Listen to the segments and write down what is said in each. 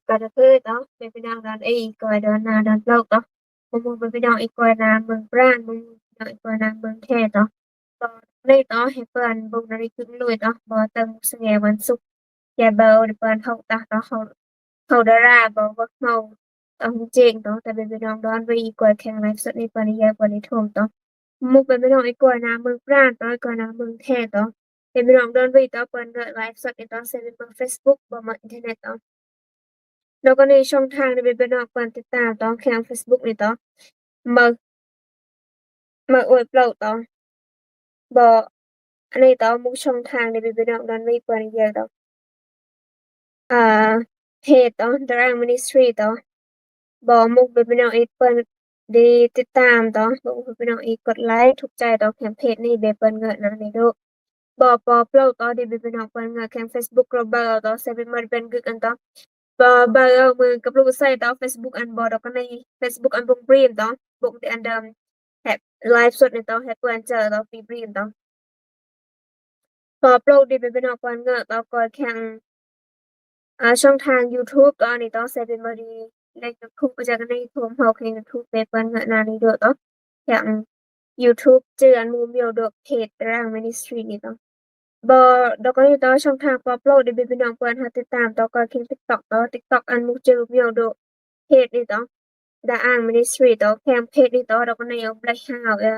ການເລີຍເນາະ ແມ່ພີ່ນ້ອງດອນເອ ອີກອຍດອນນາດອນໂລກເນາະ ໝູ່ໆແມ່ພີ່ນ້ອງອີກອຍນາເມືອງປານ ໝູ່ໆແມ່ພີ່ນ້ອງອີກອຍນາເມືອງແທເນາະ ກໍເລີຍເນາະ ໃຫ້ເພິ່ນບຸກນາລິກຶກລຸຍເນາະ ບໍ່ເຕີງສະແຫງວັນສຸກ ແກ່ເບີເພິ່ນເຮົາຕາເນາະ ເຮົາ ເຮົາດາລາບໍ່ເວີກເຮົາຕ້ອງເຈັງເນາະ ແຕ່ແມ່ພີ່ນ້ອງດອນເວອີກອຍແຂ່ງໄລຟ໌ສົດນີ້ເພິ່ນເຢີເພິ່ນໂທມເນາະ ໝູ່ແມ່ພີ່ນ້ອງອີກອຍນາເມືອງປານເນາະ ອີກອຍນາເມືອງແທເນາະ ແມ່ພີ່ນ້ອງດອນເວຕອນເພິ່ນເງິນໄລຟ໌ສົດນີ້ຕອນເຊເປັນເບິ່ງເຟສບຸກບໍ່ເໝິດອິນເຕີເນັດເນາະ ແລ້ວກໍໃນຊ່ອງທາງທີ່ເປັນເນາະ ເພິ່ນຕິດຕາມຕອນແຂ່ງເຟສບຸກນີ້ເນາະ ເໝິດ ເໝິດໂອຍໂປຣເນາະ ບໍ່ ອັນນີ້ເນາະ ໝູ່ຊ່ອງທາງທີ່ເປັນເນາະ ດອນເວເພິ່ນເຢີເນາະ ອ່າ ເພຈເນາະ The Arang Ministry ເນາະ ບໍ່ໝູ່ເປັນເນາະ ເອັດເພິ່ນໄດ້ຕິດຕາມເນາະ ບໍ່ໝູ່ເປັນເນາະ ເອັດກົດໄລ ຖືກໃຈເນາະ ແຄມເພຈນີ້ເບເພິ່ນເງິນນະນີ້ເນາະ ບໍ່ ປໍໂປຣເນາະ ທີ່ເປັນເນາະ ເພິ່ນເງິນແຂ່ງເຟສບຸກ Global ເນາະ ໃສ່ເປັນໝົດເປັນກຶກອັນເນາະ ບໍ່ ເບີເອົາມືກັບລູກໃສ່ເນາະ ເຟສບຸກອັນບໍ່ດອກກັນໃນເຟສບຸກອັນບົງບຣີມເນາະ ບົງທີ່ອັນເດີມ ແຮັບໄລຟ໌ສົດນີ້ເນາະ ແຮັບເພິ່ນເຈີເນາະ ຟຣີບຣີມເນາະ ພໍໂປຣດີເປັນເນາະ ເພິ່ນເງິນເນາະ ກໍແຂ່ງ ອ່າ ຊ່ອງທາງ YouTube ຕອນນີ້ເນາະ ໃສ່ເປັນບໍດີ ໃນ YouTube ຈາກໃນໂທມເຮົາແຂ່ງ YouTube ເປັນເງິນນານີ້ໂດເນາະ ແຂ່ງ YouTube ເຈີອັນໝູ່ມຽວໂດເພຈ The Arang Ministry ນີ້ເນາະ ບໍ່ ດອກນີ້ເນາະ ຊ່ອງທາງປໍໂປຣດີເປັນເນາະ ເພິ່ນຫາຕິດຕາມເນາະ ກໍແຂ່ງ TikTok ເນາະ TikTok ອັນໝູ່ເຈີມຽວໂດເພຈນີ້ເນາະ The Arang Ministry ເນາະ ແຂ່ງເພຈນີ້ເນາະ ດອກນີ້ເອົາໄບຮາວ ເອີ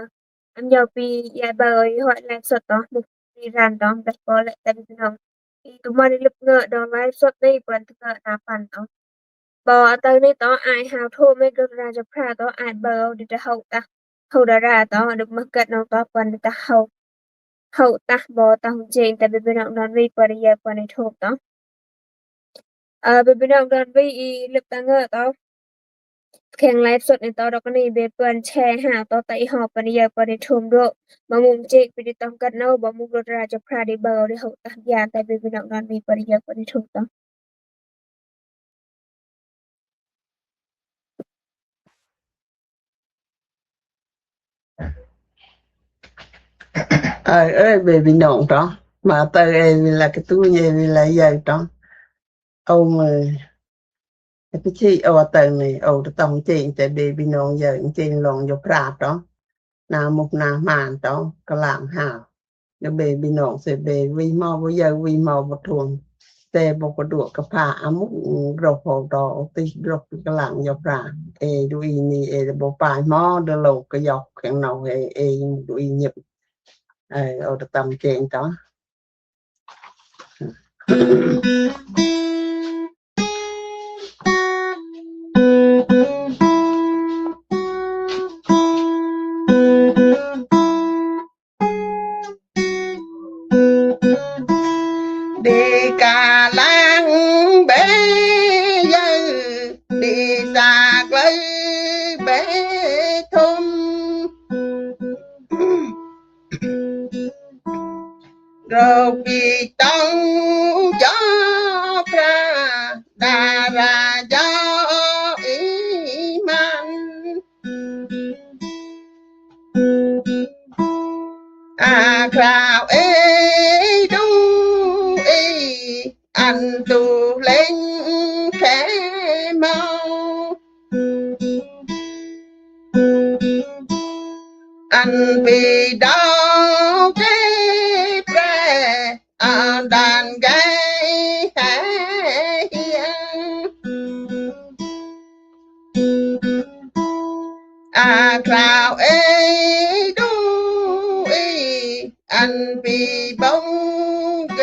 ອັນຍາວປີ ຍາເບີ ຮອດໄລຟ໌ສົດເນາະ ໝູ່ປີຣັນເນາະ ແບບກໍແລະແຕ່ພີ່ນ້ອງ ອີຕຸມາໄດ້ລຶບເງິນດອນໄລຟ໌ສົດນີ້ເພິ່ນເງິນໜ້າປັນເນາະ ບໍ່ອັນເຕີນີ້ເນາະ ອາຍຮາວໂທເມກໂດນາຈະພຣາເນາະ ອາຍເບີເດເຮົາຕະ ເຮົາດາລາເນາະ ດຶກມາເກີດນ້ອງຕອບກ່ອນເດເຮົາ ເຮົາຕະ ບໍ່ຕະຫຸງເຈງ ແຕ່ເປັນພີ່ນ້ອງດອນເວເປີດເຢີເປີດໃນໂທບເນາະ ເອີ ເປັນພີ່ນ້ອງດອນເວອີເລັບຕາເງິນເນາະ ແຂ່ງໄລຟ໌ສົດໃນຕອນດອກນີ້ເບເປີນແຊຫາຕໍ່ໄຕຫອບປະນິຍາປະນິທຸມໂດ ມາມຸງເຈກໄປຕິດຕາມກັນເນາະ ບໍ່ມຸງໂດດາຈະພຣາໄດ້ເບີເດເຮົາຕະຍານ ແຕ່ເປັນພີ່ນ້ອງດອນເວປະນິຍາປະນິທຸມເນາະ. ເອີ ເອີ ເບບີນ້ອງຕອ ມາເຕີເອວິລາກະຕູເຍວິລາໃຫຍ່ຕອ ເອົາມື ເອພິທີເອົາເຕີນີ້ ເອົາຕະຕ້ອງເຈງແຕ່ເບບີນ້ອງໃຫຍ່ເຈງລອງຢູ່ພຣາຕອ ໜ້າມຸກໜ້າມານຕອ ກະລາງຫາວ ເດີເບບີນ້ອງເສເບວີມໍບໍ່ເຢີວີມໍບໍ່ທົວງ ແຕ່ບໍ່ກະດົວກະພາອະມຸກໂຣໂພໂຕຕິໂຣກະລາງຢາພຣາ ເອດູອີນີເອບໍ່ປາຍມໍເດີໂລກະຢອກແຂງເນົາເອເອດູອີເຫຍບ ເອີ ເອົາຕະຕຳເກງຕອ ເດກາລາງເບເຢີ ເດສາກເລີເບທົມ ໂຣປີຕອງຈອພຣາ ດາຣາຈອອີມານ ອາຄຣາວເອດູເອ ອັນຕູເລັງແຄເມົາ ອັນປີດອກເກແປ ອາດານໄກແຮຮຽງ ອາຄຣາວເອດູເອ ອັນປີບົງເກ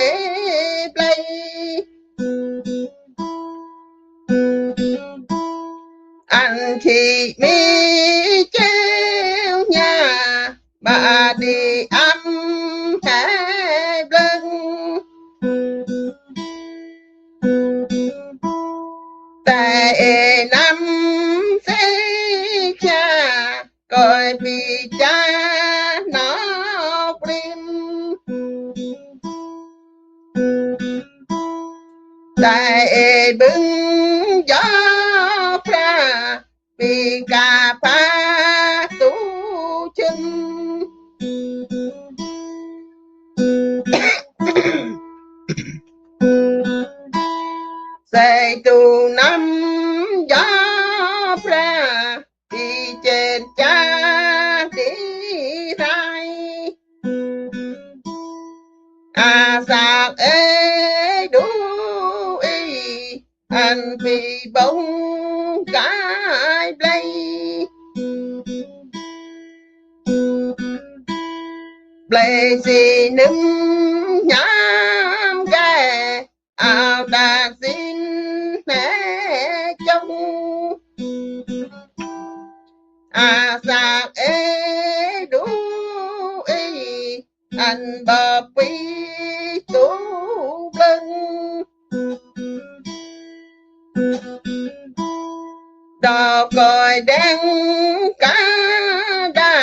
ໄບ ອັນທີ່ມີເຈວຍາ ບາດີອຳແຮເບລິງ ແຕ່ເອນຳເຊຂຍາ ກອຍປີຈານອກລິມ ແຕ່ເອບຶງຈອພຣາ ປີກາພາຕູຊຶມ ໃສ່ຕູ້ນ້ຳຢາພຣາ ທີ່ເຈັດຈາກດີໄທ ອາສາກເອດູອີ ອັນພີບົງກາຍໄບ ໄບສີໜຶ່ງຍາມແກ່ ອາວຕາກສິນແນຈົງ ອາສາກເອດູອີ ອັນບໍ່ປີຕູເບິ່ງ ດອກກ້ອຍແດງກາໄດ້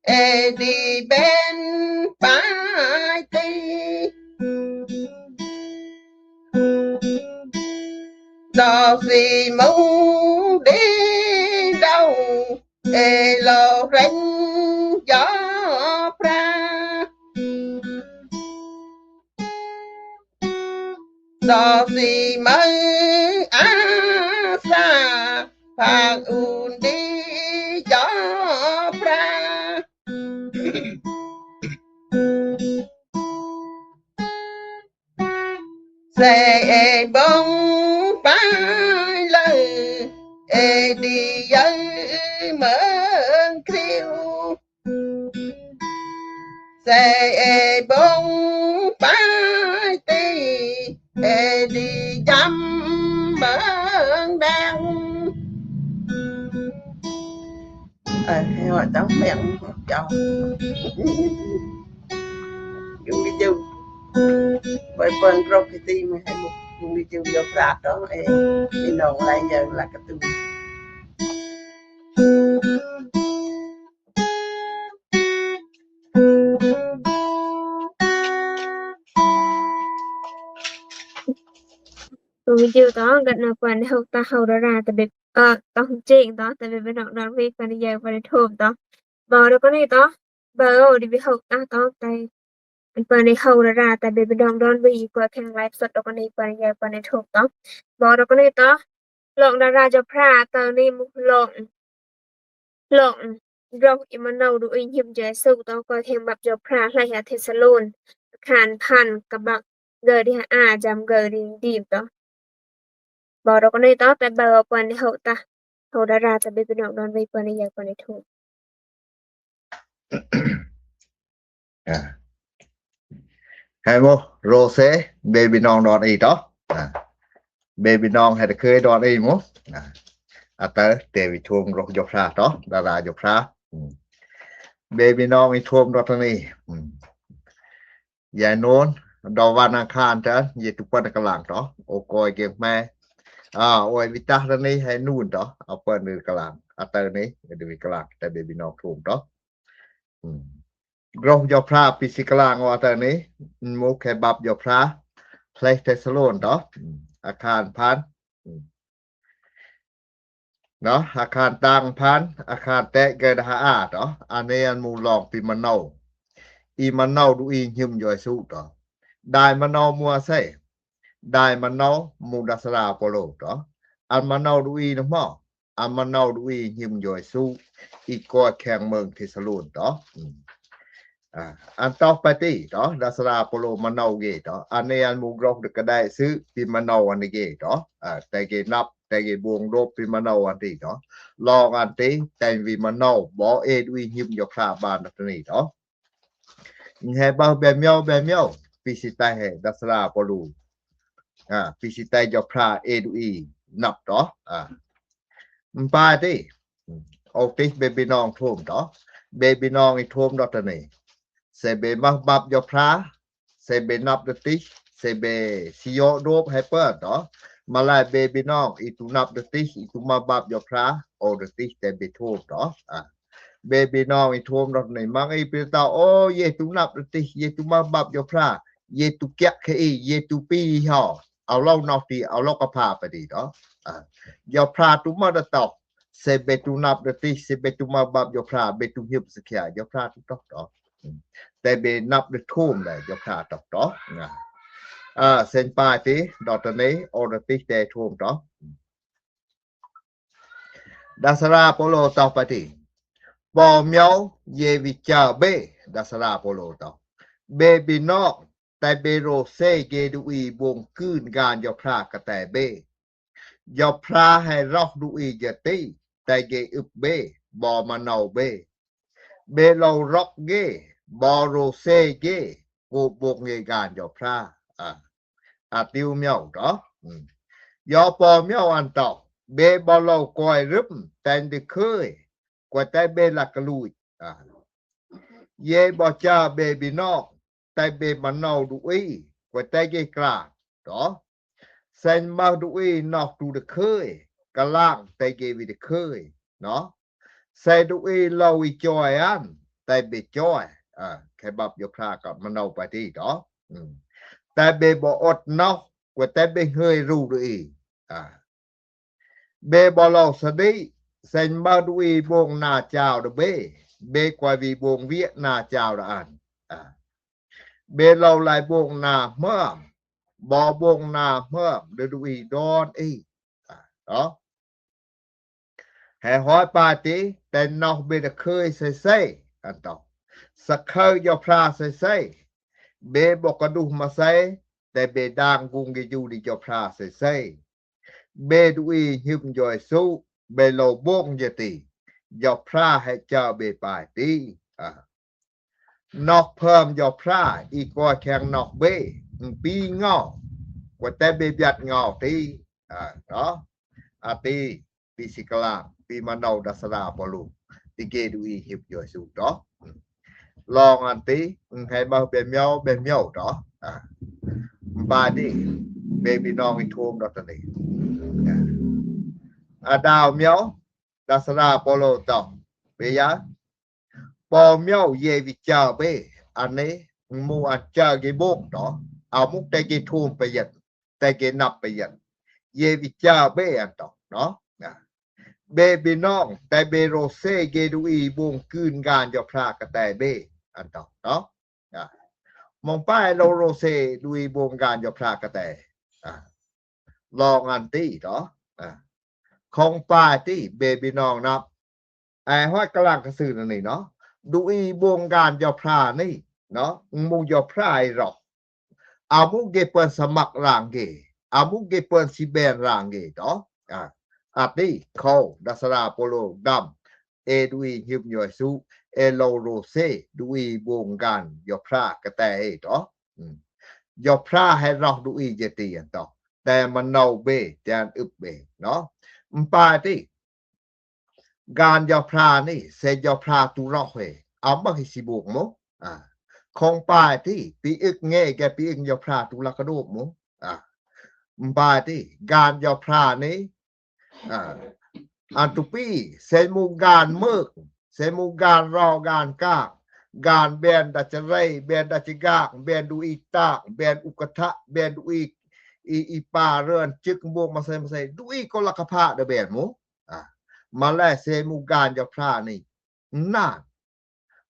ເອດີເບັນປາຍຕີ ດອກສີມູດີເດົາ ເອໂລເຣັນຢາພຣາ ດອກສີເມີອາສາ ພາກອຸ່ນດີຢາພຣາ ເຊເອບົງປາຍເລີ ເອດີເຢີເມືອງຄຣິວ ເຊເອບົງປາຍຕີ ເອດີຈຳເມືອງແດງ ເອີ ໃຫ້ວ່າເຈົ້າແມ່ນເຈົ້າ ຢູ່ມີຢູ່ ໄວ້ເບິ່ງໂປຣໄຟລ໌ ມາໃຫ້ບຸກຢູ່ມີຢູ່ ຢ່າພລາດດອກ ເອີ ພີ່ນ້ອງຫຼາຍຢ່າງຫຼາຍກະຕູນ ມີຢູ່ຕອນກັນນະ ປານເຮົາຕາເຮົາດາລາ ແຕ່ແບບ ເອີ ຕ້ອງເຈ້ງເນາະ ແຕ່ແບບເປັນນ້ອງນອນເວກປານໃຫຍ່ປານໂທມເນາະ ບໍ່ດອກກະນີ້ເນາະ ບໍ່ດີວິເຮົາຕາຕ້ອງໄຕ ອັນປານໃນເຮົາລະລາ ແຕ່ເປັນນ້ອງນອນເວກວ່າແຂ່ງໄລຟ໌ສົດດອກກະນີ້ປານໃຫຍ່ປານໂທມເນາະ ບໍ່ດອກກະນີ້ເນາະ ລອງດາລາເຈົ້າພຣາ ຕອນນີ້ມຸກລອງ ລອງ ລອງອີມາໂນດູອີຫິມເຈຊູ ຕ້ອງກອຍແຂ່ງບັບເຈົ້າພຣາ ໄລອາເທສະໂລນ ຄານພັນ ກະບັກ ເກີດີອາ ຈຳເກີດີດີເນາະ ບໍ່ດອກກະນີ້ເນາະ ແຕ່ເບິ່ງວ່າປານໃນເຮົາຕາ ເຮົາດາລາ ແຕ່ເປັນນ້ອງນອນເວກປານໃຫຍ່ປານໂທມ ອາ ແຮໂມ ໂຣເຊ ເບບີນ້ອງດອນອີເນາະ ອາ ເບບີນ້ອງແຮດເຄີຍດອນອີໝູ ອາ ອາເຕີ ເຕວິທູມໂຣໂຈພຣາເນາະ ດາລາໂຈພຣາ ອືມ ເບບີນ້ອງອີໂທມດອນອີ ອືມ ຢາຍໂນນ ດອວັນອັງຄານເຕີ ເຢຕຸເປິນກະລັງເນາະ ໂອກອຍເກງແມ ອາ ໂອຍວິຕາລະນີ ໃຫ້ນູນເນາະ ເອົາເປິນກະລັງ ອາເຕີນີ ເດວິກະລັງ ແຕ່ເບບີນ້ອງໂທມເນາະ ອືມ ໂຣໂຈພຣາ ປີຊິກະລາງ ອາເຕີນີ ໂມແຄບັບໂຈພຣາ ເພລເທສະໂລນເນາະ ອືມ ອາຄານພັນ ອືມ ເນາະ ອາຄານຕັງພັນ ອາຄານແຕະເກີດຫາອາເນາະ ອາເນອັນມູລອງປີມະເນົາ ອີມະເນົາດູອີຫິມຢອຍສຸເນາະ ດາຍມະເນົາມົວເຊ ດາຍມະເນົາມູດັດສະລາໂປໂລເນາະ ອັນມະເນົາດູອີນະໝໍ ອາມານາວດູອີ ຍິມຢອຍຊູ ອີກອຍແຂງເມືອງເທສະໂລນຕອ ອາ ອັນຕອກປະຕິຕອ ດັດສະລາໂປໂລມານາວເກຕອ ອາເນອັນມູກຣອກກະໄດຊື ປີມານາວອັນເກຕອ ອາ ແຕ່ເກນັບ ແຕ່ເກບວງໂດບ ປີມານາວອັນຕິຕອ ລອງອັນຕິ ແຕ່ງວີມານາວ ບໍເອດູອີ ຍິມຢອກຄາບານດັດຕະນີຕອ ແຮບາວແບມຽວ ແບມຽວ ປີຊິໄຕແຮ ດັດສະລາໂປໂລ ອາ ປີຊິໄຕຢອກຄາເອດູອີ ນັບຕອ ອາ ມປາຕິ ອອກຕິເບບີນອງໂທມຕອ ເບບີນອງອີໂທມດອກຕະເນ ເຊເບມາບັບຢອກຄາ ເຊເບນັບດະຕິ ເຊເບຊິໂຍໂດບໄຮເປີຕອ ມາລາຍເບບີນອງ ອີຕູນັບດະຕິ ອີຕູມາບັບຢອກຄາ ໂອດະຕິ ເຕເບໂທມຕອ ອາ ເບບີນອງອີໂທມດອກເນ ມັງອີປີຕາ ໂອ ເຢຕູນັບດະຕິ ເຢຕູມາບັບຢອກຄາ ເຢຕູກຽກເຄອີ ເຢຕູປີເຮົາ ເອົາເລົ່ານອກຕີ ເອົາເລົ່າກະພາໄປດີຕອ ອາ ຢອກຄາຕູມາດະຕອ ເຊເບຕູນັບດະຕິ ເຊເບຕູມາບັບຢອກຄາ ເບຕູຮີບສະເຄຍ ຢອກຄາຕູຕອກຕອ ແຕ່ເບນັບໄດ້ໂທມໄດ້ ຢອກຄາຕອກຕອ ນະ Ơ, seng pai ti, dot tơ ni, ô rơ ti tê thôm tơ. Đa sa ra pô lô tơ pai ti. Pô miêu, yê vi chơ bê, đa sa ra pô lô tơ. Bê bi nô, tê bê rô sê gê đu i bông cưn gan yô phra kơ tê bê. Yô phra hê rôh đu i yê ti, tê gê ưp bê, bô ma nô bê. Bê lô rôh gê, bô rô sê gê, cô bông gê gan yô phra. A, a tiu miêu tơ. Yô pô miêu ăn tơ. Bê bô lô kôi rưm, tê đê khơi, kôi tê bê lă kơ lui. A. Yê bô chơ bê bi nô, tê bê ma nô đu i, kôi tê gê kra. Tơ. Seng mơ đu i nô tu đê khơi, kơ lăng tê gê vi đê khơi. Nô. Sê đu i lô i chôi ăn, tê bê chôi. A, khê bắp yô phra kơ ma nô pai ti tơ. Tê bê bô ôt nô, kôi tê bê hơi ru đu i. A. Bê bô lô sa đi, seng mơ đu i bông na chao đơ bê, bê kôi vi bông viê na chao đơ ăn. A. Bê lô lai bông na mơm, bô bông na mơm, đơ đu i đôn i. A, tơ. Hê hơi pai ti, tê nô bê đê khơi sê sê, ăn tơ. Sa khơi yô phra sê sê, bê bô kơ đu ma sê, tê bê đang gung gê yô đê yô phra sê sê. Bê đu i nhưm yô Yêsu, bê lô bông yê ti, yô phra hê chơ bê pai ti. A. Nô phơm yô phra, i kôi kheng nô bê, pi ngô, kôi tê bê biăt ngô ti. A, tơ. A ti, pi si kơ lăng, pi ma nô đa sa ra pô lô, ti gê đu i nhưm yô Yêsu tơ. Lông ăn ti, hê mơ bê miêu, bê miêu tơ. A. Pai ti, bê bi nô i thôm dot tơ ni. A. A đao miêu, đa sa ra pô lô tơ. Bê yă. Pô miêu yê vi chơ bê, ăn ni, mu ăn chơ gê bông tơ. A mu tê gê thôm pai yê, tê gê năp pai yê. Yê vi chơ bê ăn tơ, nô. A. Bê bi nô, tê bê rô sê gê đu i bông cưn gan yô phra kơ tê bê, ăn tơ, nô. A. Mông pai lô rô sê đu i bông gan yô phra kơ tê. A. Lông ăn ti tơ. A. Khong pai ti, bê bi nô năp. Ê, hơi kơ lăng kơ sư nơ ni nô. Đu i bông gan yô phra ni, nô. Mu yô phra i rôh. A mu gê pơn sa măk rang gê. A mu gê pơn si ben rang gê tơ. A. A ti, khâu, đa sa ra pô lô, đăm. Ê đu i nhưm yô Yêsu, ê lô rô sê, đu i bông gan yô phra kơ tê ê tơ. Yô phra hê rôh đu i yê ti ăn tơ. Tê ma nô bê, tê ăn ưp bê, nô. Pai ti. Gan yô phra ni, sê yô phra tu rôh hê. A mơ hê si bông mu. A. Khong pai ti, pi ưk ngê gê pi ưk yô phra tu lă kơ đô mu. A. Pai ti, gan yô phra ni, A, ăn tu pi, sê mu gan mơk, sê mu gan rô gan kang, gan ben đa chơ rê, ben đa chơ gak, ben đu i tak, ben u kơ thă, ben đu i, i, i pa rơn chưk mbông ma sê ma sê, đu i kô lă kơ phă đơ ben mu. A, ma lê sê mu gan yô phra ni, nă.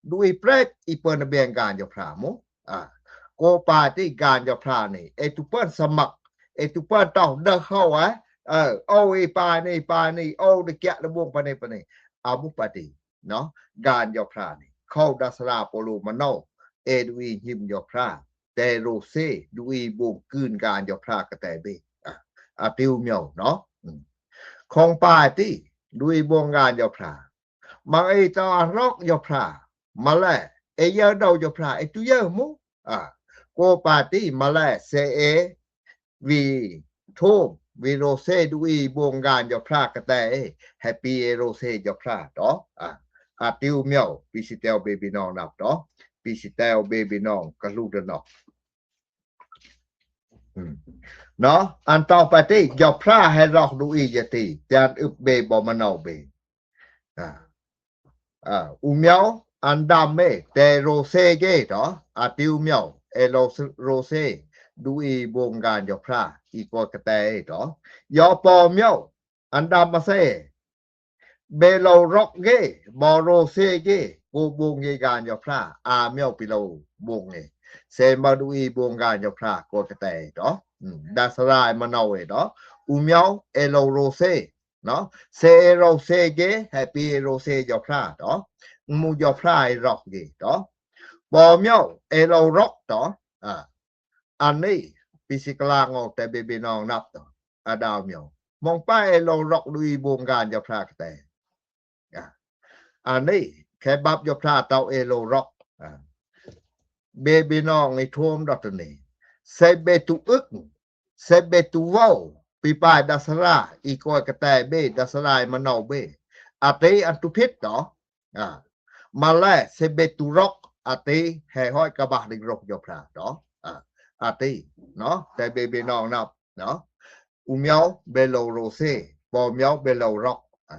Đu i prêk, i pơn đơ ben gan yô phra mu. A, kô pai ti gan yô phra ni. Ê tu pơn sa măk. Ê tu pơn tơ đơ khâu ê. Ơ, ô i pai ni, pai ni, ô đơ kiă đơ bông pai ni, pai ni. A mu pai ti, nô. Gan yô phra ni. Khâu đa sa ra pô lô ma nô. Ê đu i nhưm yô phra. Tê rô sê, đu i bông cưn gan yô phra kơ tê bê. A, a tiu miêu, nô. Khong pai ti, đu i bông gan yô phra. Mă ê tơ a rôh yô phra, mă lê, ê yơ đô yô phra, ê tu yơ mu. A, kô pai ti, mă lê, sê ê, vi thôm, vi rô sê đu i bông gan yô phra kơ tê ê, hê pi ê rô sê yô phra, tơ. A, a tiu miêu, pi si têu bê bi nô năp tơ, pi si têu bê bi nô kơ lu đơ nô. Nô, ăn tơ pai ti, yô phra hê rôh đu i yê ti, tê ăn ưp bê bô ma nô bê. A, a, u miêu, ăn đăm mê, tê rô sê gê tơ, a tiu miêu, ê lô s-, rô sê, đu i bông gan yô phra, i kô kơ tê ê tơ. Yô pô miêu, ăn đăm ma sê, bê lô rôh gê, bô rô sê gê, kô bông gê gan yô phra, a miêu pi lô bông gê. Sê mâo đu i bông gan Yôh Pha kôi ktê tô. Ừm, đa sa rai ma nâu ê tô. U miâo ê lô rô sê. Nô. Sê ê rô sê gê, hê pi ê rô sê Yôh Pha tô. Mu Yôh Pha ê rok gê tô. Bô miâo ê lô rok tô. A. An ni, pi si klang ô tê bê bê nong năp tô. A đao miâo. Mong pa ê lô rok đu i bông gan Yôh Pha ktê. A. An ni, khê bap Yôh Pha tô ê lô rok. A. Bê bê nong i thôm đô tơ ni. Sê bê tu ưk, sê bê tu vâu, pi pai đa sa ra, i kôi ktê bê, đa sa rai ma nâu bê. A tê an tu phit tô. A. Ma lê, sê bê tu rok, a tê, hê hoi ka bah đing rok Yôh Pha tô. A. A tê, nô, tê bê bê nong năp. Nô. U miâo bê lô rô sê, bô miâo bê lô rok. A.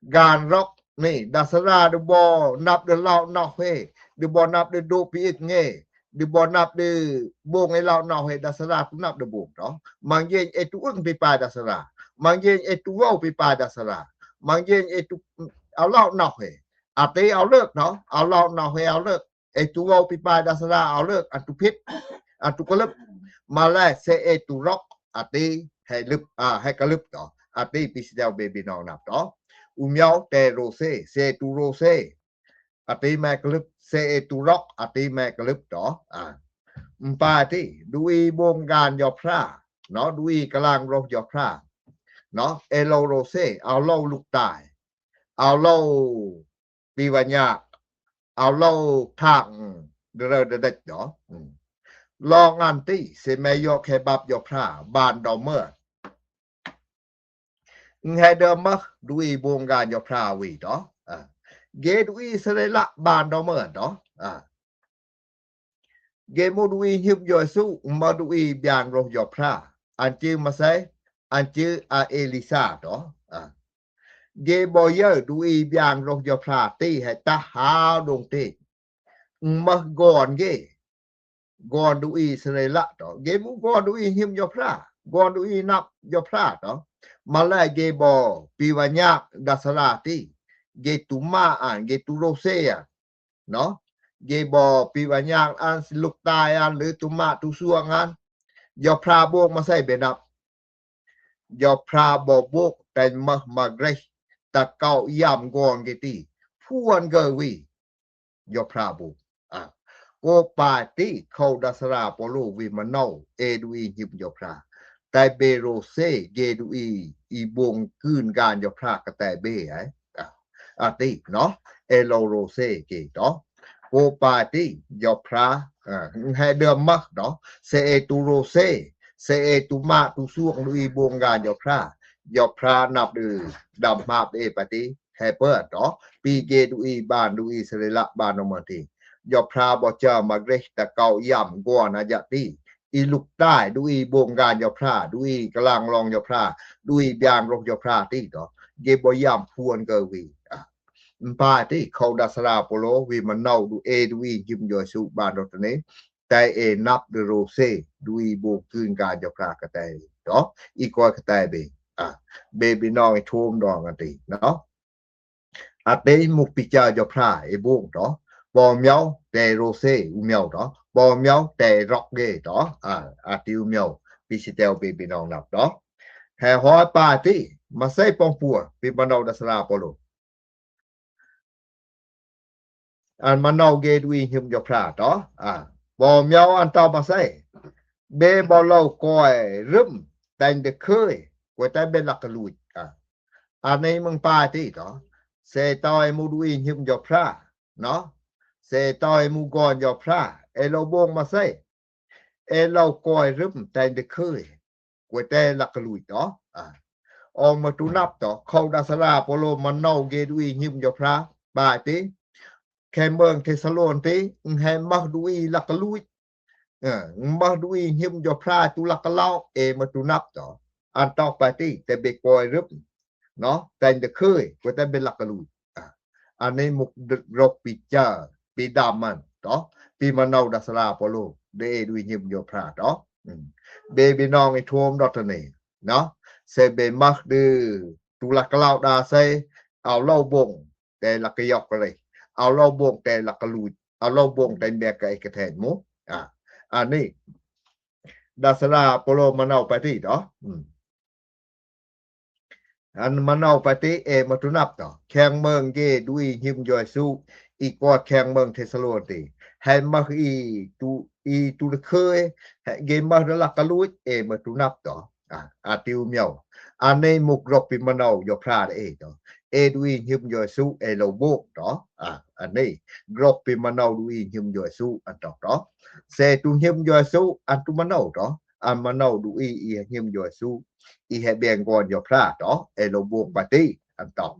Gan rok ni, đa sa ra đu bô năp đu lao noh hê, đu bô năp đu đu pi ưk ngê, đu bô năp đu bông ê lao noh hê, đa sa ra tu năp đu bông tô. Mang yên ê tu ưng pi pai đa sa ra. Mang yên ê tu vâu pi pai đa sa ra. Mang yên ê tu ao lao noh hê. A tê ao lơk tô, ao lao noh hê ao lơk. Ê tu vâu pi pai đa sa ra ao lơk, an tu phit, an tu ka lưp. Ma lê sê ê tu rok, a tê hê lưp, a, hê ka lưp tô. A tê pi si đao bê bê nong năp tô. U miâo tê rô sê, sê tu rô sê. A tê mê ka lưp, sê ê tu rok, a tê mê ka lưp tô. A. Mpa tê, đu i bông gan Yôh Pha. Nô, đu i klang rok Yôh Pha. Nô, ê lô rô sê, ao lô luk tai. Ao lô pi va nhạc, ao lô thang, đơ đơ đơ đêch tô. Ừm. Long an tê, sê mê yô khê bap Yôh Pha, ban đô mơ. Ưng hê đơ mơ, đu i bông gan Yôh Pha vi tô. A. Gê đu i sê lê lă, ban đô mơ tô. A. Gê mô đu i hiưm Yôh Sô, mơ đu i biang rok Yôh Pha. An chư ma sê, an chư a Ê Li Sa tô. A. Gê bô yơ đu i biang rok Yôh Pha tê hê ta hao đông tê. Mơ gon gê. Gon đu i sê lê lă tô. Gê mô gon đu i hiưm Yôh Pha. Gon đu i năp Yôh Pha tô. Ma lê gê bô pi va nhạc đa sa ra tê. Gê tu ma an, gê tu rô sê an. Nô. Gê bô pi va nhạc an si luk tai an, lư tu ma tu suông an. Yôh Pha bông ma sê bê năp. Yôh Pha bô bông tê mơ ma grêh. Ta kâu yam gon gê tê. Phuan gơ vi. Yôh Pha bông. A. Kô pai tê khâu đa sa ra pô lô vi ma nâu. Ê đu i hiưm Yôh Pha. Tê bê rô sê gê đu i, i bông kưn gan Yôh Pha ktê bê ai. A. A tê, nô. Ê lô rô sê gê tô. Kô pai tê, Yôh Pha, a, hê đơ mơ tô. Sê ê tu rô sê, sê ê tu ma tu suông đu i bông gan Yôh Pha. Yôh Pha năp đư, đăm hap ê pai tê, hê pơ tô. Pi gê đu i ban, đu i sê lê lă ban đô mơ tê. Yôh Pha bô chơ ma grêh ta kâu yam gon a yă tê. I luk tai, đu i bông gan Yôh Pha, đu i klang long Yôh Pha, đu i biang rok Yôh Pha tê tô. Gê bô yam phuan gơ vi. A. Mpa tê, khâu đa sa ra pô lô, vi ma nâu đu ê đu i hiưm Yôh Sô ban đô tơ ni. Tê ê năp đư rô sê, đu i bông kưn gan Yôh Pha ktê tô. I kôi ktê bê. A. Bê bê nong i thôm đong an tê, nô. A tê mô pi chơ Yôh Pha ê bông tô. Bô miâo tê rô sê u miâo tô. Bô miâo tê rok gê tô. A, a tê u miâo. Pi si đao bê bê nong năp tô. Hê hoi pai tê, ma sê pông pua, pi ma nâu đa sa ra pô lô. An ma nâu gê đu i hiưm Yôh Pha tô. A. Bô miâo an tô ma sê. Bê bô lô kôi rưm, têng đơ khơi, kôi têng bê lăk ka luch. A. An ni mơng pai tê tô. Sê tô ê mô đu i hiưm Yôh Pha. Nô. Sê tô ê mô gon Yôh Pha. Ê lô bông ma sê. Ê lô kôi rưm, têng đơ khơi. Kôi têng lăk ka luch tô. A. Ong ma tu năp tô. Khâu đa sa ra pô lô ma nâu gê đu i hiưm Yôh Pha. Pai tê. Khê mơng Thê Sa Lôn tê. Ưng hê mơ đu i lăk ka luch. Ơ, mơ đu i hiưm Yôh Pha tu lăk ka lao. Ê ma tu năp tô. An tô pai tê. Tê bê kôi rưm. Nô. Têng đơ khơi. Kôi têng bê lăk ka luch. A. An ni mô rok pi chơ, pi đăm an tô, pi ma nâu đa sa ra pô lô, đê ê đu i hiưm Yôh Pha tô. Ưm. Bê bê nong i thôm đô tơ ni, nô. Sê bê mơ đư, tu lăk ka lao đa sê, ao lô bông, tê lăk ka yôh ka rê. Ao lô bông, tê lăk ka luch. Ao lô bông, tê mê ka ê ka thên mô. A. ອານີ້ ດາສະລາໂປໂລມາເນົາປາຕີເນາະ ອືມ ອາມາເນົາປາຕີ ເອມາຕູນັບເນາະ ແຂງເມືອງເຢດູອີຫິມຢອຍສຸ ອີກອດແຂງເມືອງເທສະໂລນີ ແຮມມາອີຕູ ອີຕູລະເຄີຍ ເກມາດະລັກກະລຸຍ ເອມາຕູນັບເນາະ ອາ ອາຕິວມຽວ ອາເນມຸກຣົກປິມາເນົາຢໍພຣາເອເນາະ ເອດູອີຫິມຢອຍສຸ ເອໂລໂບກເນາະ ອາ ອາເນກຣົກປິມາເນົາດູອີຫິມຢອຍສຸ ອັນຕອກເນາະ ເຊຕູຫິມຢອຍສຸ ອັນຕູມາເນົາເນາະ ອາມາເນົາດູອີ ອີຫິມຢອຍສຸ ອີແຮແບງກອນຢໍພຣາເນາະ ເອໂລໂບກປາຕີ ອັນຕອກ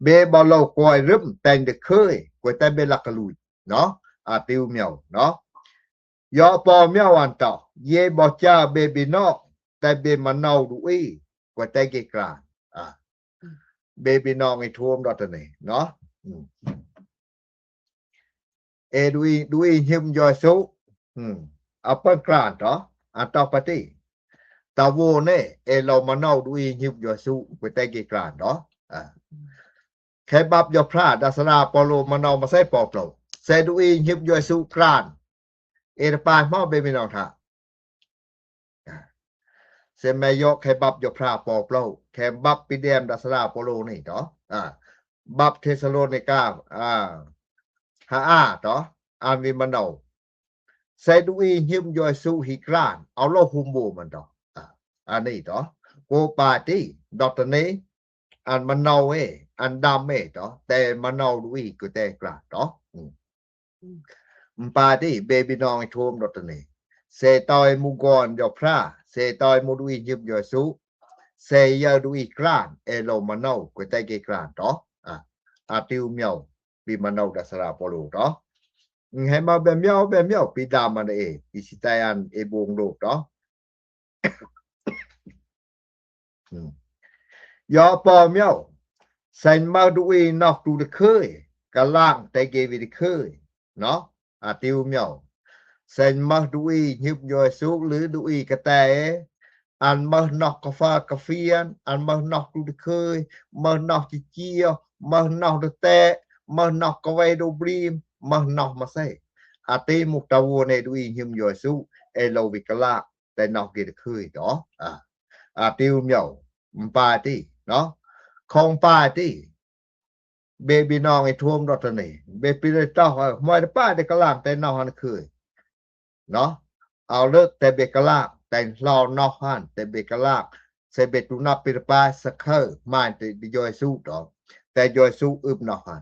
ເບບາໂລກອຍລຶມ ແຕງເດເຄີຍ ກວຍແຕເບລັກກະລຸຍ ເນາະ ອາຕິວມຽວເນາະ ຢໍປໍມຽວອັນຕອກ ເຢບໍຈາເບບີນອກ ແຕເບມາເນົາດູອີ ກວຍແຕເກກຣານ ອາ ເບບີນອກອີໂທມດອດຕະເນເນາະ ອືມ ເອດູອີ ດູອີຫິມຢອຍສຸ ອືມ ອາເປິ້ນກຣານເນາະ ອາຕອກປາຕີ ຕາໂວເນ ເອໂລມາເນົາດູອີຫິມຢອຍສຸ ກວຍແຕເກກຣານເນາະ ອາ ແຄບັບຢໍພຣາ ດາສະລາໂປໂລມາເນົາມາໃສ່ປອກໂລ ເຊດູອີຫິມຢອຍສຸກຣານ ເອຕະປາຍເມົາເບບີນອກທາ ເຊແມຢໍແຄບັບຢໍພຣາປອກໂລ ແຄບັບປີແດມດາສະລາໂປໂລນີ້ເນາະ ອາ ບັບເທສະໂລນິກາ ອາ ຫາອາເນາະ ອານວິມາເນົາ ເຊດູອີຫິມຢອຍສຸຫິກຣານ ເອົາໂລຮຸມໂບມັນເນາະ ອາ ອານີ້ເນາະ ໂກປາຕີ ດອກຕະເນ ອາມາເນົາເອ ອາດຳເອເນາະ ແຕມາເນົາດູອີກວຍແຕກຣານເນາະ ອືມ ອືມ ມປາຕີ ເບບີນອກອີໂທມດອດຕະເນ ເຊຕອຍມຸກອນຢໍພຣາ ເຊຕອຍມຸກດູອີຫິມຢອຍສຸ ເຊເຢດູອີກຣານ ເອໂລມາເນົາ ກວຍແຕເກກຣານເນາະ ອາ ອາຕິວມຽວ ປີມາເນົາດາສະລາໂປໂລເນາະ ອືມ ແຮມມາແບມຽວ ແບມຽວ ປີດາມາເອ ປີຊິຕາຍອານເອໂບງໂລກເນາະ ອືມ ຢໍປໍມຽວ ເຊນມາດູອີນອກຕູຕະເຄີຍ ກະລາງແຕເກວີຕະເຄີຍ ເນາະ ອາຕິວມຽວ ເຊນມາດູອີຫິມຢອຍສຸ ຫຼືດູອີກະແຕ ອານມານອກກາຟາກາຟຽນ ອານມານອກຕູຕະເຄີຍ ມານອກຈີຈຽວ ມານອກຕະແຕ ມານອກກາໄວໂດບຣີມ ມານອກມາເຊ ອາຕິມຸກຕາໂວເນ ດູອີຫິມຢອຍສຸ ເອໂລວິກະລາ ແຕ່ນອກເກຕະເຄີຍເນາະ ອາ ອາຕິວມຽວ ມປາຕີເນາະ ຂອງປາຕີ ເບບີນອກອີໂທມດອກຕະເນ ເບປີເລຕອກ ເອີ ມວຍຕະປາເດກະລາງ ແຕ່ນອກຫັ້ນເຄີຍ ເນາະ ເອົາເລີກ ແຕ່ເບກະລາກ ແຕ່ເລົ່ານອກຫັ້ນ ແຕ່ເບກະລາກ ເຊເບຕູນາປີຕະປາສະເຄີຍ ມານເຕຢອຍສຸເນາະ ແຕ່ຢອຍສຸອຶບນອກຫັ້ນ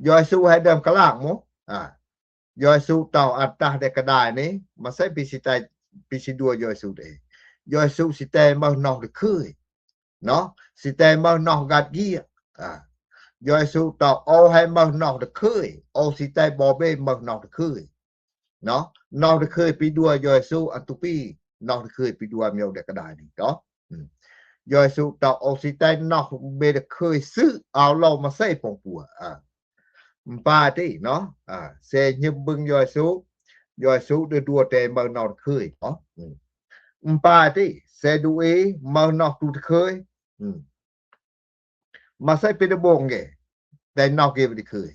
ຢອຍສຸໃຫ້ເດີມກະລາກໝູ ອາ ຢອຍສຸເຕົາອັນຕາເດກະດາຍນີ້ ມາໃສ່ປີຊິແຕ ປີຊິດັວຢອຍສຸເອ ຢອຍສຸຊິແຕເມີນອກຕະເຄີຍ ເນາະ ຊິແຕເມີນອກກາດກຽ ອາ ຢອຍສຸເຕົາໂອໃຫ້ເມີນອກຕະເຄີຍ ໂອຊິແຕບໍເບເມີນອກຕະເຄີຍ ເນາະ ນອກຕະເຄີຍປີດັວຢອຍສຸອັນຕຸປີ ນອກຕະເຄີຍປີດັວມຽວເດກະດາຍນີ້ເນາະ ອືມ ຢອຍສຸເຕົາໂອຊິແຕນອກເບຕະເຄີຍ ຊື້ເອົາເລົ່າມາໃສ່ປອງປົວ ອາ ມປາຕີເນາະ ອາ ເຊຍິບເບິ່ງຢອຍສຸ ຢອຍສຸເດີດັວແຕ່ເມີນອກຕະເຄີຍເນາະ ອືມ ມປາຕີ ເຊດູເອ ເມີນອກຕູຕະເຄີຍ ອືມ ມາໃສ່ເປັນຕະບົງເກ ແຕ່ນອກເກບໍ່ໄດ້ເຄີຍ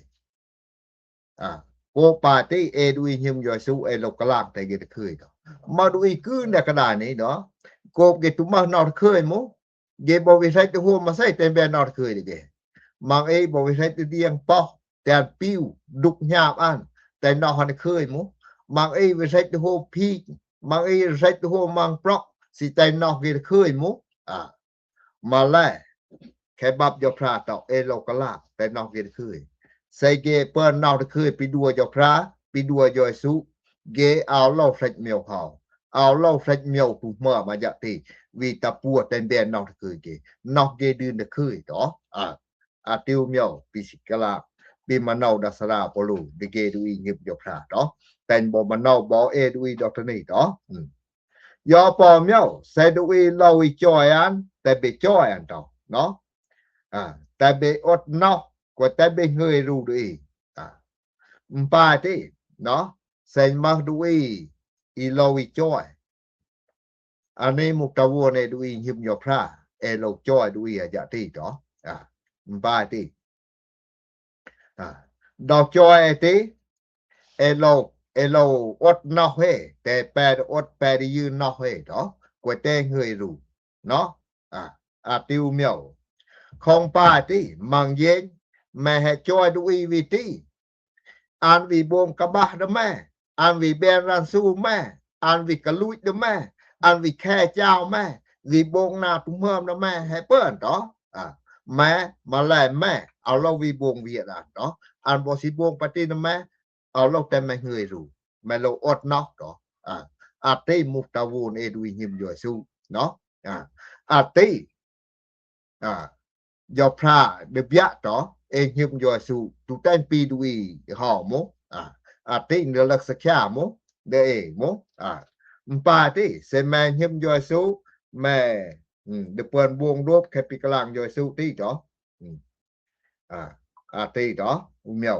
ອາ ໂກປາຕີ ເອດູອີຫິມຢອຍສຸ ເອໂລກະລາງແຕ່ເກໄດ້ເຄີຍເນາະ ມາດູອີກືນແດ່ກະດານີ້ເນາະ ໂກບເກຕຸມານອກຕະເຄີຍໝູ ເກບໍ່ວິໄສຕະໂຮມມາໃສ່ແຕ່ແບນອກຕະເຄີຍເດເກ ມັງເອບໍ່ວິໄສຕະດຽງປອກ ແຕ່ອັນປິວດຸກຫຍາບອັນ ແຕ່ນອກຫັ້ນເຄີຍໝູ ມັງເອວິໄສຕະໂຮມພີກ ມັງເອວິໄສຕະໂຮມມັງປຣອກ ຊິແຕ່ນອກເກໄດ້ເຄີຍໝູ ອາ ມາແລ ແຄບັບຢໍພຣາເຕົາເອໂລກະລາ ແຕ່ນອກເກໄດ້ເຄີຍ ໃສ່ເກເປີນນອກໄດ້ເຄີຍ ປີດັວຢໍພຣາ ປີດັວຢອຍສຸ ເກເອົາເລົ່າເຟລັດມຽວເຮົາ ເອົາເລົ່າເຟລັດມຽວທຸມເມີມາຢະຕິ ວີຕາປົວແຕ່ນແບນນອກໄດ້ເຄີຍເກ ນອກເກດື່ນໄດ້ເຄີຍເນາະ ອາ ອາຕິວມຽວ ປີສິກະລາ ປີມະເນົາດາສະລາໂປໂລ ເດເກດູອີງຶບຢໍພຣາເນາະ ແຕ່ນບໍ່ມະເນົາບໍ່ເອດູອີດອກຕະນີເນາະ ອືມ ຢໍປໍມຽວ ໃສ່ດູອີເລົ່າອີຈອຍອັນ ແຕ່ເບຈອຍອັນເຕົາເນາະ ອາ ແຕ່ເບອົດເນາະ ກວ່າແຕ່ເບເງີຍຣູດູອີ ອາ ມປາຕິເນາະ ໃສ່ມາກດູອີ ອີເລົ່າອີຈອຍ ອາເນມຸກຕາວົນເອດູອີງຶບຢໍພຣາ ເອໂລຈອຍດູອີອາຢາຕິເນາະ ອາ ມປາຕິ ອາ ດອກຈອຍເອຕິ ເອໂລ เอโลอดเนาะเฮ แต่แปดอดแปดยืนเนาะเฮเนาะ กวยแต่งเฮยรู้เนาะ อ่า อาติวเมียว ของป้าตี้ มังเย็น แม่ให้จ้อยดูอีวิตี้ อันวีบงกะบะเดอแม่ อันวีแบนรันซูแม่ อันวีกะลุยเดอแม่ อันวีแค่เจ้าแม่ วีบงนาตุ้มเฮิมเดอแม่ ให้เปิ้นต่อ อ่า แม่ มาแลแม่ เอาเราวีบงเวียดอันต่อ อันบ่สิบงปะตี้เดอแม่ เอาเราแต่แม่เฮยรู้ แม่เราอดเนาะต่อ อ่า อาตี้มุกตาวูนเอดูอีหิมยอยสูเนาะ อ่า อาตี้ อ่າ ยอพระเดเบียต่อ เอหิมยอยสู ตูแต่งปีดูอีหอโม อ่า อาตี้เดลักสะแคโม เดเอโม อ่า มปาตี้ เซแมหิมยอยสู แม่ อืม เดเปิ้นวงโดบแค่ปีกลางยอยสูตี้ต่อ อืม ອ່າ ອາຕິເນາະ ອຸມຽວ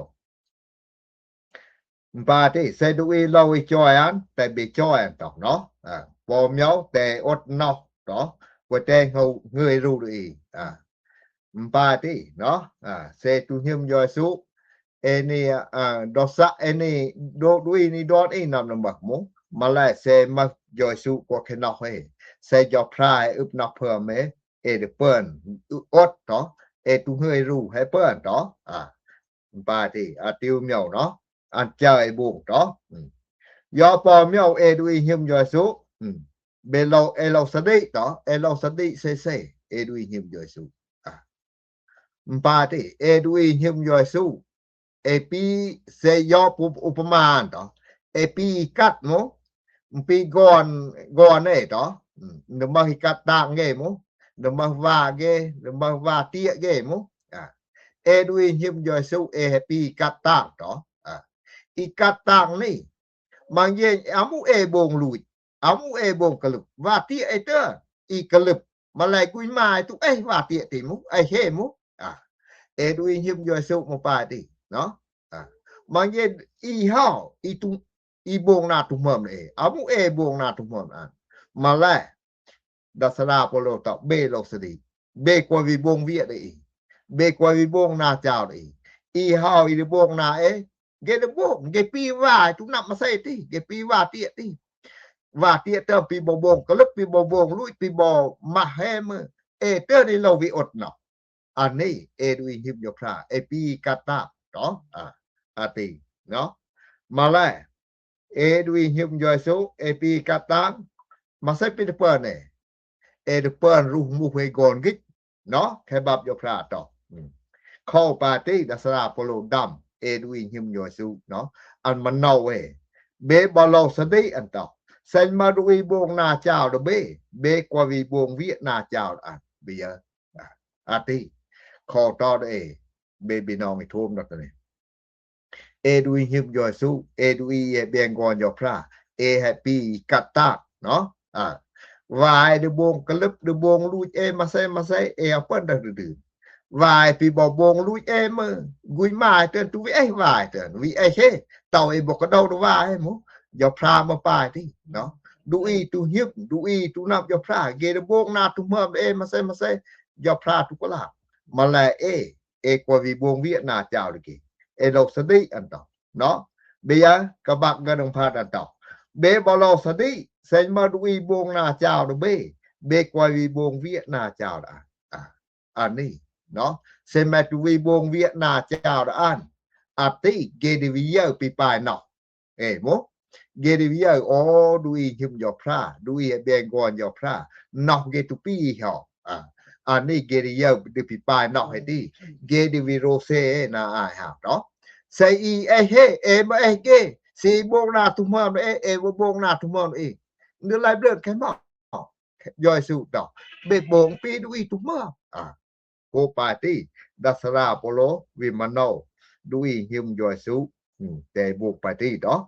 ບາດນີ້ ເຊດູອີ ເລົາອີຈອຍອັນ ແຕ່ເບຈອຍອັນຕອກເນາະ ອາ ປອມຽວ ແຕ່ອົດເນາະ ເນາະ ກວຍແຕ່ເຮົາເງີຍຣູອີ ອາ ບາດນີ້ເນາະ ອາ ເຊຕູຫິມຢອຍສຸ ເອນີ ອາ ດອສະ ເອນີ ໂດດຸອີນີດອນອີນຳນຳບັກມຸ ມາແລເຊມາຢອຍສຸກວເຄເນາະເຮ ເຊຢໍພຣາເອອຶບນອກເພີ່ມເມ ເອເດເປີ້ນ ອຶ ອົດເນາະ ເອຕູເຮີຍຣູໃຫ້ເປີ້ນເນາະ ອາ ປາຕິ ອາ ຕິວມຽວເນາະ ອັນເຈີເອບຸງເນາະ ອືມ ຢໍປອມຽວ ເອດູອີຫິມຢອຍສຸ ອືມ ເບໂລ ເອໂລສະດິເນາະ ເອໂລສະດິເຊເຊ ເອດູອີຫິມຢອຍສຸ ອາ ປາຕິ ເອດູອີຫິມຢອຍສຸ ເອປີເຊຢໍປຸ ອຸປະມານຕອ ເອປີກັດໂມ ປີກອນ ກອນເອຕອ ອືມ ນະມະຫິກັດຕາງເກໂມ ນະມະວາເກ ນະມະວາຕຽເກໂມ ອາ ເອດູອີຫິມຢອຍສຸ ເອໃຫ້ປີກັດຕາງຕອ ອາ ອີກັດຕາງນີ້ ມັງເຢນອາມຸເອບົງລຸຍ ອາມຸເອບົງກະລຶບ ວາຕຽເອເຕີ ອີກະລຶບ ມາໄລກຸຍມາຍຕຸເອ ວາຕຽຕິມຸ ໄອເຮມຸ ອາ ເອດຸຍຫິມຢອຍສຸມະປາຕິ ເນາະ ອາ ມັງເຢນອີເຮົາ ອີຕຸ ອີບົງນາຕຸເມີມເອ ອາມຸເອບົງນາຕຸເມີມອາ ມາໄລ ດັດສະດາໂປໂລຕະ ເບໂລສະດີ ເບກວາວິບົງວຽດເອ ເບກວາວິບົງນາຈາວເອ ອີເຮົາ ອີດິບົງນາເອ ເກດະໂບ ເກປີວາຍ ຕຸນຳມາໃສ່ຕິ ເກປີວາຍຕຽຕິ ວາຍຕຽເຕີ ປີບໍ່ໂບງກະລຶບ ປີບໍ່ໂບງລຸຍ ປີບໍ່ມາແຮມື ເອເຕີນີ້ລາວວິອົດເນາະ ອັນນີ້ ເອດຸຍຫິມຢອຍພຣາ ເອປີກາຕາເນາະ ອາ ອາຕິເນາະ ມາແລ ເອດຸຍຫິມຢອຍສຸ ເອປີກາຕາ ມາໃສ່ປີຕະເປີເນ ເອຕະເປີນຣູໝູເພກອນກິດ ເນາະ ແຄ່ບັບໂຍພຣາຕອ ອືມ ເຂົ້າປາຕິ ດັດສະລາໂປໂລດຳ ເອດູອີນຫິມໂຍສຸເນາະ ອັນມະເນົາເອ ເບບາໂລສະດີອັນຕອ ເຊັນມາດູອີໂບງນາຈາວດະເບ ເບກວາວີໂບງວຽນາຈາວອັນ ເບຍ ອາ ອາຕິ ຂໍຕອດເອ ເບບີນ້ອງອີໂທມດອກໂຕນີ້ ເອດູອີນຫິມໂຍສຸ ເອດູອີເອແບງກອນໂຍພຣາ ເອແຮບປີກັດຕາກເນາະ ອາ ວາຍເດໂບງກະລຶບເດໂບງລຸຍເອມາເຊມາເຊ ເອເອົາເປີ້ນດັກດື ວາຍປີບໍ່ໂບງລຸຍເອເມີ ກຸຍມາຍເຕີນຕຸວິເອວາຍເຕີນວິເອເຮ ເຕົາເອບໍ່ກະເດົາດວາຍເມ ໂຍພຣາມາປາຍຕິເນາະ ດຸອີຕຸຫິມ ດຸອີຕຸນຳໂຍພຣາ ເກເດໂບງນາຕຸເມີມເອມາເຊມາເຊ ໂຍພຣາຕຸກະລາ ມາແລເອ ເອກວາວີໂບງວຽນາຈາວດະເກ ເອໂລສະດີອັນຕອ ເນາະ ເບຍກະບັກກະດັງພາດອັນຕອ ເບບາໂລສະດີ ເຊັນມາດຸອີໂບງນາຈາວດະເບ ເບກວາວີໂບງວຽນາຈາວດະ ອາ ອັນນີ້ເນາະ ເຊັນມາດຸອີໂບງວຽນາຈາວດະອັນ ອາຕິ ເກດີວີເຢີປີປາຍເນາະ ເອໂມ ເກດີວີເຢີ ໂອ ດຸອີຫິມໂຍພຣາ ດຸອີແບງກອນໂຍພຣາ ເນາະ ເກຕຸປີເຮົາ ອາ ອັນນີ້ເກດີເຢີ ເດປີປາຍເນາະ ໃຫ້ຕິ ເກດີວີໂຣເຊ ນາອາຍຫາເນາະ ໃສ່ອີເອເຮ ເອມາເອເກ ຊີໂບງນາຕຸເມີມເອ ເອບໍ່ໂບງນາຕຸເມີມເອ ເນລາຍເບລິນແຄ່ມອ ຢອຍສຸເນາະ ເບໂບງປີດຸອີຕຸເມີມ ອາ ໂກປາຕິ ດັດສະລາໂປໂລ ວິມາໂນ ດຸອີຫິມຢອຍສຸ ອືມ ແຕ່ບຸກປາຕິເນາະ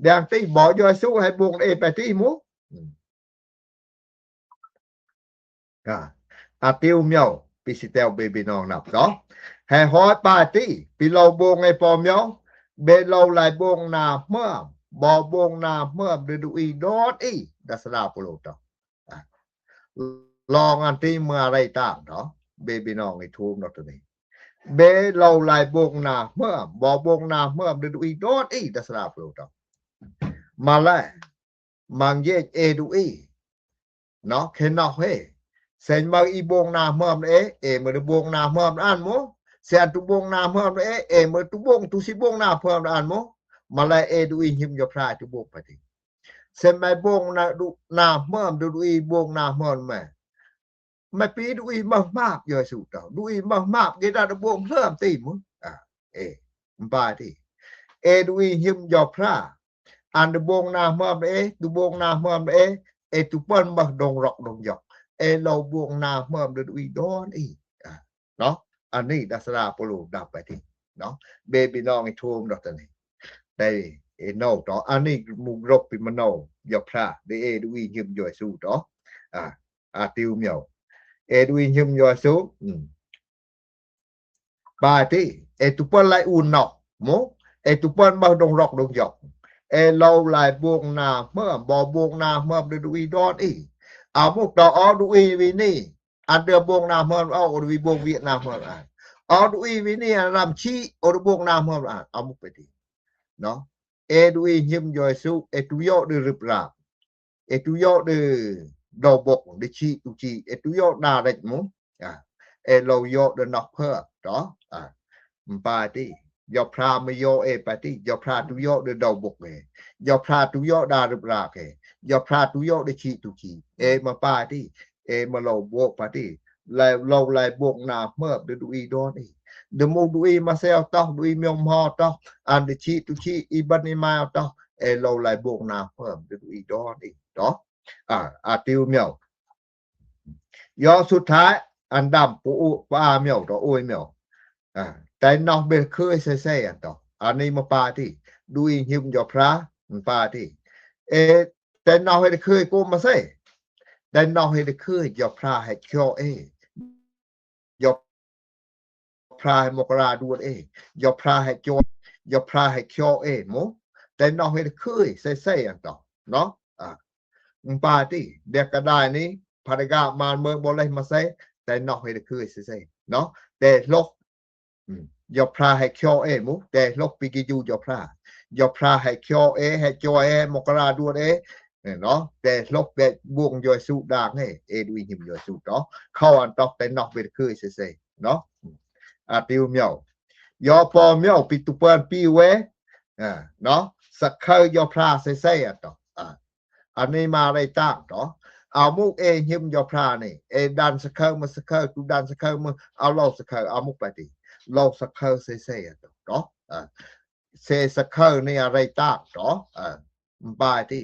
ແບງຕິບໍຢອຍສຸ ໃຫ້ບຸງເອປາຕິໝູ ອືມ ກະ ອາຕິວມຽວ ປີຊິແຕວເບບີນ້ອງນັບເນາະ ແຫ່ຮອຍປາຕິ ປີເລົາບົງໃນປອມຍອງ ເບເລົາໄລບົງນາເມີມ ບໍ່ບົງນາເມີມ ເດດຸອີດອດອີ ດັດສະລາໂປໂລເນາະ ອາ ລອງອັນຕິເມື່ອໄລຕາມເນາະ ເບບີນ້ອງໃນທູມເນາະໂຕນີ້ ເບເລົາໄລບົງນາເມີມ ບໍ່ບົງນາເມີມ ເດດຸອີດອດອີ ດັດສະລາໂປໂລເນາະ ມາແລະ ມັງເຢກເອດູອີ ເນາະ ເຄນອກເຮ ເຊັນເມີອີໂບງນາເມີມເອ ເອເມີດໂບງນາເມີມອານໂມ ເຊັນຕຸໂບງນາເມີມເອ ເອເມີຕຸໂບງ ຕຸຊິໂບງນາເມີມອານໂມ ມາແລະ ເອດູອີ ຫິມ ຢໍພຣາ ຕຸໂບງປະຕິ ເຊັນແມໂບງນາດຸນາເມີມ ດຸນາດຸອີ ໂບງນາເມີມແມ ແມປີດຸອີ ເມີມາບ ຢໍເຢຊູຕອ ດຸອີ ເມີມາບ ເກດາດໂບງເລີ່ມຕີມ ອາ ເອ ມປາຕິ ເອດຸອີ ຫິມ ຢໍພຣາ ອານດຸໂບງນາເມີມເອ ດຸໂບງນາເມີມເອ ເອຕຸເປິນເມີດົງຣອກດົງຢອກ ເອໂລໂບງນາເມີມ ດຸນາດຸອີ ດອນອີ ອາ ເນາະ ອານີ້ ດັດສະລາໂປໂລ ດັບໄປຕິ ເນາະ ເບບີນ້ອງອີໂທມດອກຕານີ້ ໄດ້ເອໂນຕອ ອານີ້ມຸກລົບປິມະໂນ ຢໍພຣາ ເດເອດຸອີ ຫິມ ຢໍເຢຊູຕອ ອາ ອາຕິວມຽວ ເອດຸອີ ຫິມ ຢໍເຢຊູ ອືມ ປາຕິ ເອຕຸເປິນໄລອູນເນາະ ໂມ ເອຕຸເປິນເມີດົງຣອກດົງຢອກ ເອໂລໄລໂບງນາເມີມ ບໍໂບງນາເມີມ ດຸນາດຸອີ ດອນອີ ອາມຸກຕອ ອອ ດຸນາດຸອີ ວີນີ ອາເດີໂບງນາເມີມ ອອ ດຸນາດຸອີ ໂບງວຽກນາເມີມ ອາ ອອ ດຸນາດຸອີ ວີນີ ອາລຳຊີ ໂອ ດຸໂບງນາເມີມ ອາ ອາມຸກໄປຕິ ເນາະ ເອດຸອີ ຫິມ ຢໍເຢຊູ ເອຕຸໂຢ ດຸລຶບຣາບ ເອຕຸໂຢ ດຸໂດບົກ ດິຊີ ຕຸຈີ ເອຕຸໂຢ ດາເລັກ ໂມ ອາ ເອໂລໂຢ ດຸນອກເພີກ ຕອ ອາ ມປາຕິ ຢໍພຣາ ມໂຍເອ ປາຕິ ຢໍພຣາ ຕຸໂຢ ດຸໂດບົກເອ ຢໍພຣາ ຕຸໂຢ ດາລຶບຣາເອ ຢໍພຣາ ຕຸໂຢ ດິຊີ ຕຸຈີ ເອ ມປາຕິ ເອ ມໂລໂບກ ປາຕິ ແລະ ໂລໄລໂບກນາເມີມ ດຸນາດຸອີ ດອນອີ ດຸໂມ ດຸນາດຸອີ ມາເຊວຕອ ດຸນາດຸອີ ມຽວມໍຕອ ອານດິຊີ ຕຸຈີ ອີບັນ ອີມາວຕອ ເອໂລໄລໂບກນາເມີມ ດຸນາດຸອີ ດອນອີ ຕອ ອາ ອາຕິວມຽວ ຢໍສຸດທ້າຍ ອານດຳ ປອາມຽວ ຕອ ໂອຍມຽວ ອາ ໄຕນອກເບເຄີຍເຊເຊ ອານຕອ ອານີ້ມາປາຕິ ດຸນາດຸອີ ຫິມ ຢໍພຣາ ມປາຕິ ເອ ໄຕນອກເຮດເຄີຍ ໂກມມາເຊ ໄຕນອກເຮດເຄີຍ ຢໍພຣາ ເຮດຄຽວເອ ຢໍພຣາ ເຮດມົກກະລາ ດ່ວນເອ ຢໍພຣາ ເຮດຄຽວ ຢໍພຣາ ເຮດຄຽວເອ ໂມ ໄຕນອກເຮດເຄີຍເຊເຊ ອານຕອ ເນາະ ອາ ມປາຕິ ເດກະດາຍນີ້ ພະດະກາມານເມີ ບໍເລມາເຊ ໄຕນອກເຮດເຄີຍເຊເຊ ເນາະ ແຕ່ລົກ ອືມ ຢໍພຣາ ເຮດຄຽວເອ ໂມ ແຕ່ລົກ ປິກກິຢູ ຢໍພຣາ ຢໍພຣາ ເຮດຄຽວເອ ເຮດຄຽວເອ ມົກກະລາ ດ່ວນເອ ເນາະ ແຕ່ລົກ ແຕ່ບົງ ຢໍເຢຊູ ດາງເອ ເອດຸນາດຸອີ ຫິມ ຢໍເຢຊູ ຕອ ເຂົ້າອານຕອກ ໄຕນອກເບເຄີຍເຊເຊ ເນາະ ອາຕິວມຽວ ຢໍປອມຽວ ປິກຕຸເປິນ ປີເວ ອາ ເນາະ ສະເຄີຍ ຢໍພຣາ ເຊເຊ ອານຕອ ອາ ອານີ້ມາໄດ້ຕາງຕອ ອາມຸກເອ ຫິມ ຢໍພຣານີ້ ເອດັນສະເຄີຍ ມະສະເຄີຍ ຕຸດັນສະເຄີຍ ມະ ອາໂລສະເຄີຍ ອາມຸກປາຕິ ໂລສະເຄີຍ ເຊເຊ ອານຕອ ເນາະ ອາ ເຊສະເຄີຍ ນີ້ອາໄດ້ຕາງຕອ ອາ ມປາຕິ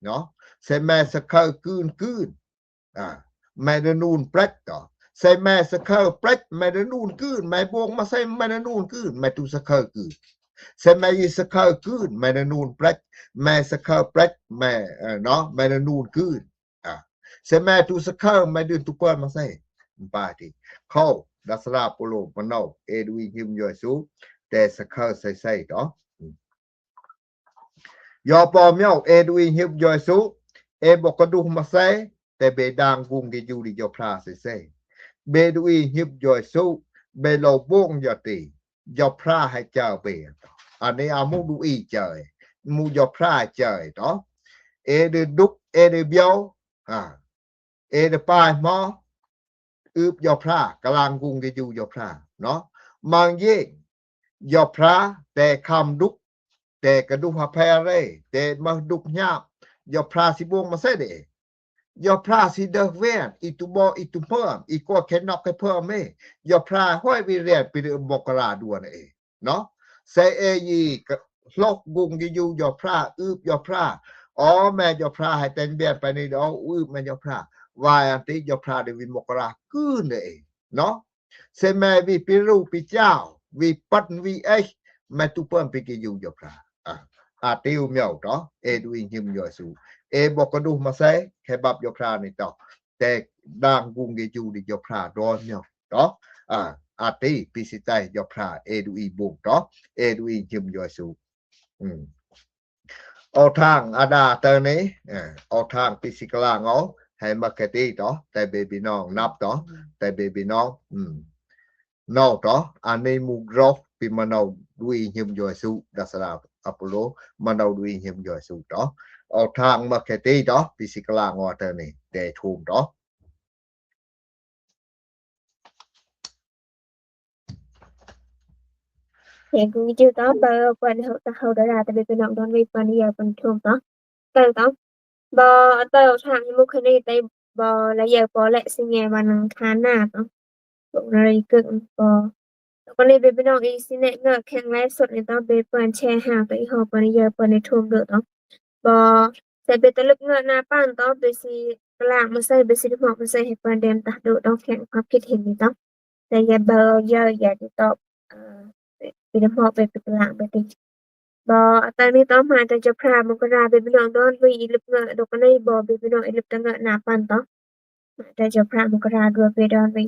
ເນາະ ເຊແມສະເຄີຍ ກືນ ກືນ ອາ ແມດະນູນ ເປັດ ຕອ ເຊແມສະເຄີຍ ເປັດ ແມດະນູນ ກືນ ແມບົງ ມາເຊ ແມດະນູນ ກືນ ແມຕຸສະເຄີຍ ກືນ ເຊແມອີສະເຄີຍ ກືນ ແມດະນູນ ເປັດ ແມສະເຄີຍ ເປັດ ແມ ເອີ ເນາະ ແມດະນູນ ກືນ ອາ ເຊແມຕຸສະເຄີຍ ແມດຶນຕຸເປີນ ມາເຊ ມປາຕິ ເຂົ້າ ດັດສະລາໂປໂລ ມະໂນ ເອດຸນາດຸອີ ຫິມ ຢໍເຢຊູ ແຕ່ສະເຄີຍ ເຊເຊ ຕອ ຢໍປອມຽວ ເອດຸນາດຸອີ ຫິບ ຢໍເຢຊູ ເອບົກກະດຸມາເຊ ແຕ່ເບດາງກຸງກິຢູດີ ຢໍພຣາເຊເຊ ເບດຸນາດຸອີ ຫິບ ຢໍເຢຊູ ເບໂລບົງ ຢໍຕີ ຢໍພຣາໃຫ້ເຈີເບ ອານີ້ອາມຸດຸນາດຸອີເຈີ ມຸຢໍພຣາເຈີຕອ ເອເດດຸກ ເອເດບຽວ ອາ ເອເດປາຍມໍ ອຶບ ຢໍພຣາ ກະລາງກຸງກິຢູ ຢໍພຣາເນາະ ມັງເຢ ຢໍພຣາ ແຕ່ຄຳດຸກ ແຕ່ກະດຸຫະແພເຣ ແຕ່ມະດຸກຍາບ ຢໍພຣາຊິບົງມາເຊເດ ຢໍພຣາຊິເດີກແວນ ອີຕຸບໍ ອີຕຸເພີມ ອີກວດແຄນອກແຄເພີມເມ ຢໍພຣາຫ້ອຍວິແລນ ປີເດີບົກກະລາດ່ວນເອ ເນາະ ເຊເອຢີ ກະ ໂລກກຸງກິຢູ ຢໍພຣາ ອຶບ ຢໍພຣາ ອໍ ແມ່ ຢໍພຣາ ໃຫ້ແຕ່ງແບນໄປນີ້ດອກ ອຶບ ແມ່ ຢໍພຣາ ວາຍອັນຕິ ຢໍພຣາ ເດວິມົກກະລາ ກືນເດເອ ເນາະ ເຊແມ່ ວິປີຣູ ປີຈາວ ວິປັນ ວິເອ ແມ່ຕຸເປິມ ປີກິຢູ ຢໍພຣາ ອາ ອາຕິວມຽວຕອ ເອດຸນາດຸອີ ຫິມ ຢໍເຢຊູ ເອບົກກະດຸມາເຊ ແຄບັບ ຢໍພຣານີ້ຕອ ແຕ່ດາງກຸງກິຢູດີ ຢໍພຣາ ດອນມຽວ ເນາະ ອາ ອາຕິ ປີຊິໄຕ ຢໍພຣາ ເອດຸນາດຸອີບຸງ ເນາະ ເອດຸນາດຸອີ ຫິມ ຢໍເຢຊູ ອືມ ເອົາທາງອາດາເຕີເນ ເອີ ເອົາທາງປີຊິກະລາງເອົາ ໃຫ້ມາແຄຕີເນາະ ແຕ່ເບບີນ້ອງນັບເນາະ ແຕ່ເບບີນ້ອງ ອືມ ເນາະ ເນາະ ອານິມຸກໂຣ ປີມະໂນ ດຸນາດຸອີ ຫິມ ຢໍເຢຊູ ດັດສະລາ Apollo, ma nau đuôi hiêm yua su to. Au thang ma khe ti to, pi si klang wa tơ ni, te thum to. Yang ku ji to, ba pa ni hau ta hau da da, ta be pe nong don we pa ni ya pa ni thum to. Tơ to. Ba tơ thang mu khe ni te ba la ya pa le si nge wa nang kha na to. Bok na ri kek pa. ຕອນນີ້ເບພີ່ນ້ອງອີຊິແນະເງີ້ແຂ່ງໄລຟ໌ສົດນີ້ຕ້ອງເບເປີນແຊຫາຕົວອີ່ຫໍ່ເປີນເຢີເປີນໃນໂທມໂດດເນາະ ບໍ່ໃສ່ເບຕະລຶກເງີ້ໜ້າປັ້ນຕ້ອງເບຊິກະລາກມາໃສ່ເບຊິດມອກມາໃສ່ໃຫ້ເປີນເດມຕາໂດດຕ້ອງແຂ່ງຄວາມຄິດເຫັນນີ້ຕ້ອງໃສ່ເຢີເຢີຢ່າຕິດຕໍ່ເອີເບດມອກເບປິກະລາກເບຕິ Bo, ata ni to ma ta japra mukara be binong don we ilup nga dokane bo be binong ilup tanga na pan to. Ma ta japra mukara dua be don we.